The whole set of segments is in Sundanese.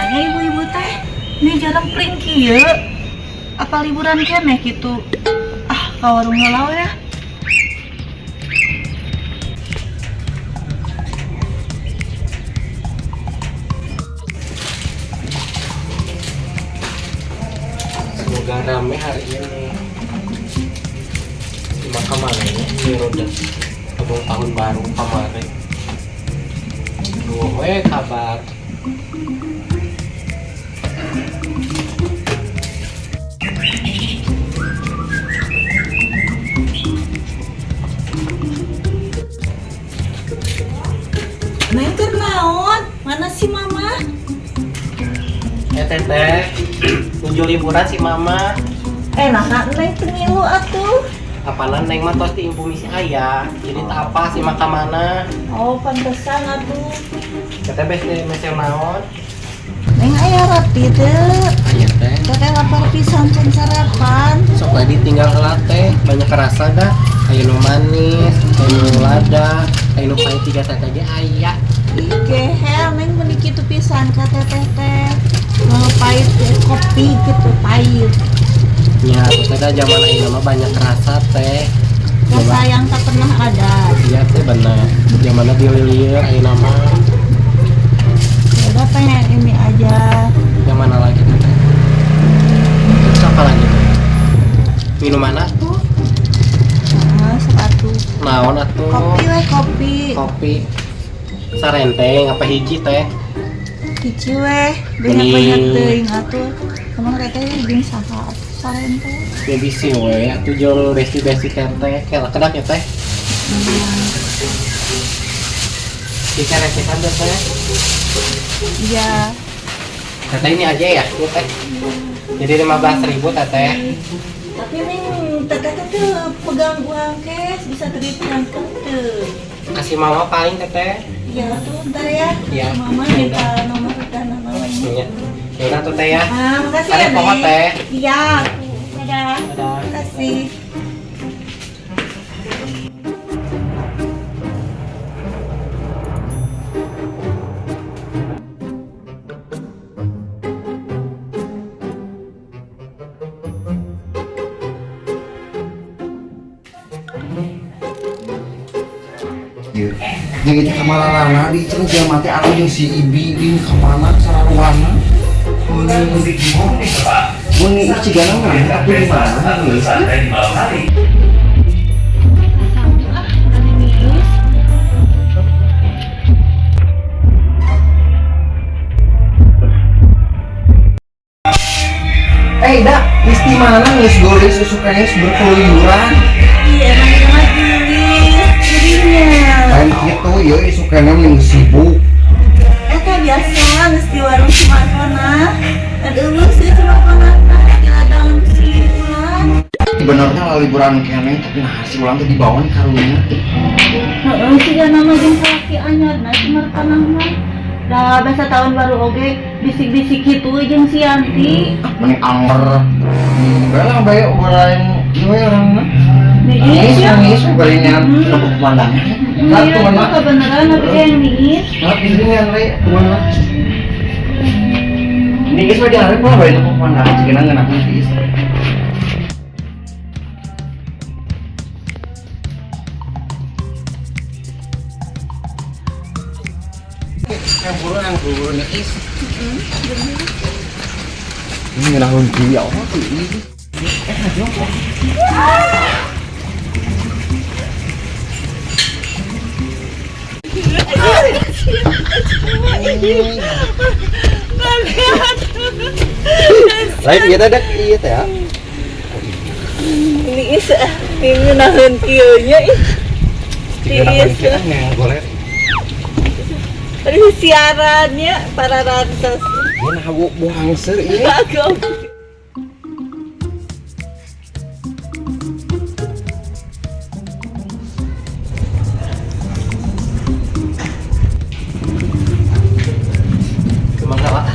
Mana nya ibu-ibu teh? Ini jarang pring kieu. Apa liburan keneh gitu? Ah, ka warung heula ya. Semoga rame hari ini. Cuma kemarin ini roda abang tahun baru kemarin. Duh, we kabar. Neng keur naon? Mana si mama? Eh teteh, tujuh liburan si mama. Eh, nah neng teu ngilu atuh. Apanan neng mah tos diimpumi si ayah. Jadi tak apa si maka mana. Oh, pantesan atuh. Teteh bes mesel naon? Neng aya roti teu. Aya teh. Teteh lapar pisan can sarapan. Sok tadi tinggal heula teh, banyak rasa dah. Aya nu manis, aya nu lada, aya nu pahit tiga teteh ge aya. Ih, gehel neng meuni kitu pisan ka teteh teh. Mau pahit kopi gitu pahit. Ya, teteh dah zaman ayeuna mah banyak rasa teh. Rasa yang tak pernah ada. Iya teh bener. Zamanna dililir ayeuna mah. Ya udah pengen ini aja. Yang mana lagi teteh? Terus apa lagi teh? Minuman atuh? Nah, sok atuh. Naon atuh? Kopi we kopi. Kopi. Sarenteng apa hiji teh? Hiji weh, banyak-banyak teuing atuh. Emang teteh jeung saha atuh sarenteng? Ya bisi we, atuh jeung besti-besti teteh. Kela kedap ya teh. Bisa recehan teh. Iya. Teteh ini aja ya, ini teh. Jadi 15.000 teteh. Tapi neng teteh teh pegang uang cash bisa ditransfer teu. Kasih mama paling teteh. Iya tuh ntar ya. Iya. Mama minta nomor dana mama ini. Iya. Ya udah tuh teh ya. Ah, makasih Ada ya, pokok Neng. teh. Iya. Dadah. Dadah. Makasih. Ieu. Jeung itu kamalalana di cenah jelema teh anu jeung si Ibi di kamana sararuana. Mun ieu cigana mah tapi di mana geus? Ah, ada mius. Eh, dah, geus di mana geus geulis usukana geus berkeluyuran. Iya, emang itu mah geulis dirinya. Lain kitu ieu isukana mending sibuk. Eta biasa geus di warung si Markona. Aduh, si Markona teh di ladang si Ulan. Benernya lah liburan keneh tapi nah si Ulan teh dibawa nih karunya. Heeh, siga nama jeung salaki anyar na si Markona mah. Da biasa tahun baru oge bisik-bisik kitu jeung si Yanti. Ah, mending anger. Bae bae obrolan ieu we urang mah. Niis ya. Nangis, bari nya nempo pemandangan. Lah Iya, kumaha? itu kebenaran tapi kayak yang niis. Lah ini yang re kumaha? Niis mah diharap lah bari nempo pemandangan cigana ngeunah niis. Yang buru yang buru niis. Ini ngeunahun kieu ya Allah tuh ini. Eh, jongkok. Lain iya teh dek iya teh ya. Niis ah, ini ngeunaheun kieu nya ih. Niis. Goler. Tadi siarannya para rantos. Ini nah buang ser ieu. Aku. Kemana lah?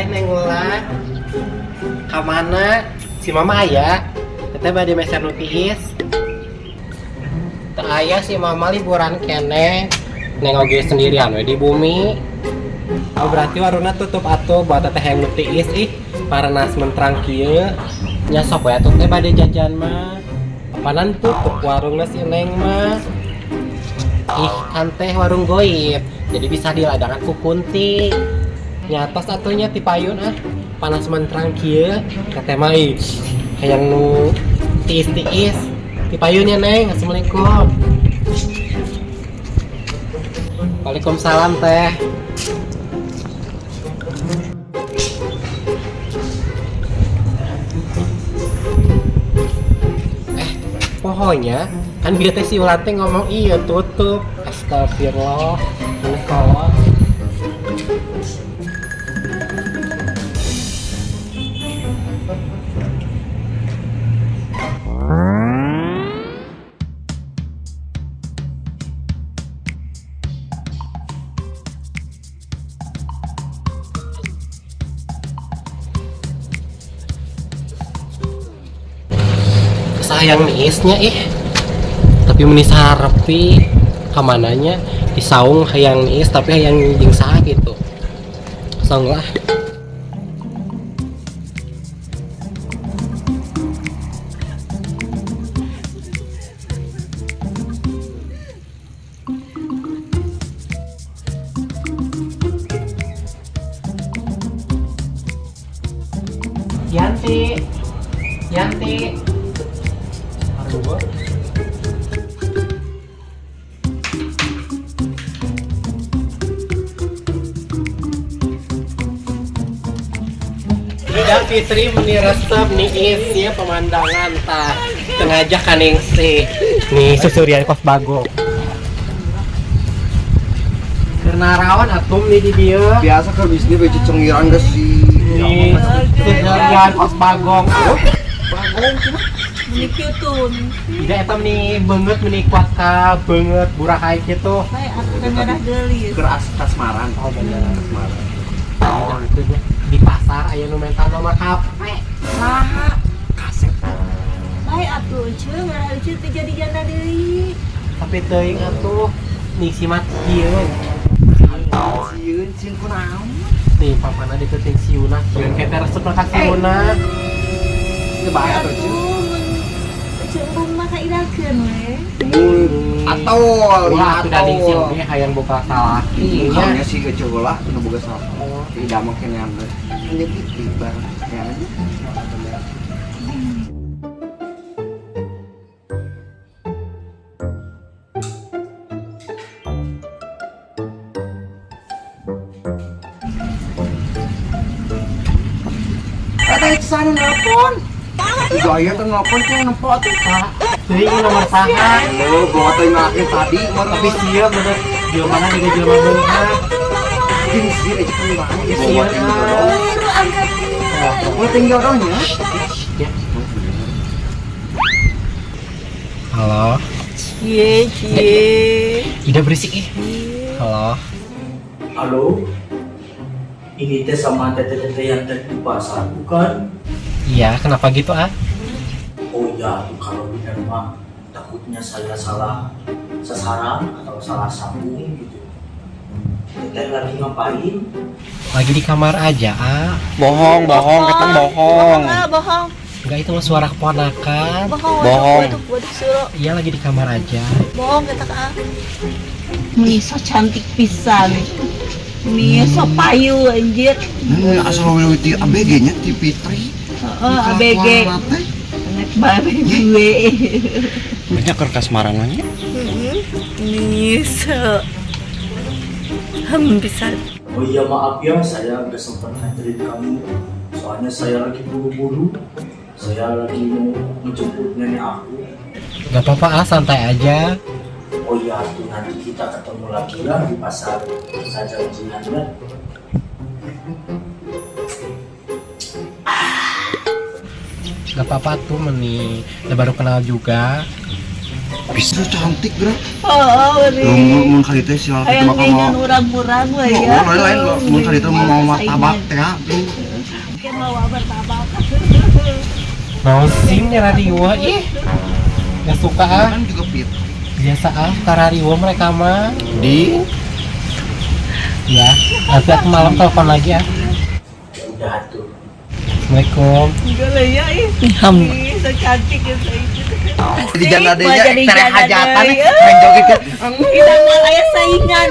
Neng Ulan. Ka mana? Si Mama aya? Teteh bade meser nu tiis. Teu aya si Mama liburan keneh. Neng oge sendirian we di bumi. Oh, berarti warungna tutup atuh buat teteh yang nu tiis ih. Parenas menterang kieu. Nya sok we atuh teh bade jajan mah. Apanan tutup warungna si Neng mah. Ih, kan teh warung goib. Jadi bisa diladangan ku kunti. Nyatos atunya ti payun ah. Panas menterang kieu. Teteh mah ih hayang nu tiis-tiis. Ti payun ya Neng. Assalamualaikum. Waalaikumsalam teh. Pokoknya kan biar teh si Ulan teh ngomong iya tutup. Astagfirullah. Ini kolot. Sayang niisnya ih, tapi meni sarepi kamananya di saung hayang niis tapi hayang jeung saha gitu. Saung lah. Yanti, Yanti. Aduh. Ida Fitri meni resep niis ya pemandangan tah sengaja kaningsih nih susurian kos bagong. Karena rawan atum nih di dieu. Biasa ke bisnis baju cengiran geus sih. Nih susurian kos bagong. Bagong cuma. Meni kieu. Ida eta meni beungeut meni kuat ka beungeut burahay kitu. Bae atuh kan ngarah geulis. Keur kasmaran. Oh bener. Kasmaran. Oh, itu dia. Di pasar aya nu menta nomor HP. Saha? Kasep. Bae atuh ece ngarah ece teu jadi janda deui. Tapi teuing atuh nih si mat kieu. Sieun sieun kunaon? Nih papana diketing si Yuna, sieun teh resep ka si Yuna. Teu bae atuh ece. Ece embung mah kaidakeun we. Atol, Ulah atuh da ning si oge hayang boga salaki nya. Nya si ece heula nu boga salaki. Tidak mah kenean teh. Kan jadi bareng kenean. Kata sana nelpon. Gaya tuh nelpon tuh nempo tuh. Teuing nomor saha? Lo bawa teh ngelakin tadi, Tapi sieun bener jelema juga jelema beunghar. Jeung sieun aja kan banget. Sieun. Bawa tinggal jodoh. Baru angkat dia. Bawa tinggal jodohnya. Ya. Halo. Cie cie. Ida berisik ih. Halo. Halo, ini teh sama teteh-teteh yang tadi di pasar, bukan? Iya, kenapa gitu ah? Oh iya, tuh kalau benar mah takutnya saya salah sasaran atau salah sambung gitu. Teteh lagi ngapain? Lagi di kamar aja ah. Bohong, bohong, ketang bohong. Ah, bohong. Enggak, itu mah suara keponakan. Bohong. Bohong. Waduh, waduh, suro. Iya lagi di kamar aja. Bohong kata ah. Nih so cantik pisan. Nih so payu anjir. Asal lu di ABG nya di Fitri. Heeh, ABG. Nek babe gue. Banyak keur kasmaran mah nya. Nih so pisan. Oh iya maaf ya, saya nggak sempat nganterin kamu. Soalnya saya lagi buru-buru. Saya lagi mau menjemput nenek aku. Gak apa-apa ah, santai aja. Oh iya, tuh nanti kita ketemu lagi lah di pasar. Saya janjian ya. Gak apa-apa tuh meni. Udah baru kenal juga. Bisa cantik geura. Oh, Tuh, mun mun kali teh si lalaki teh Hayang bakal ngingan mau urang-urang we Oh, ya. lain lain mun kali teh mau martabak teh ya. Mungkin mau martabak. Mau sih nyarariweuh ih. Gak suka ah. Kan juga fit. Biasa ah, karariweuh mereka mah. Di Ya, nanti aku malam telepon lagi ya. Ya udah tuh. Assalamualaikum. Enggak lah ya ih. Ih, so cantik ya saya itu. Jadi janda deui nya Jadi tere janda hajatan deui. main joget kan. Kita mau aya saingan.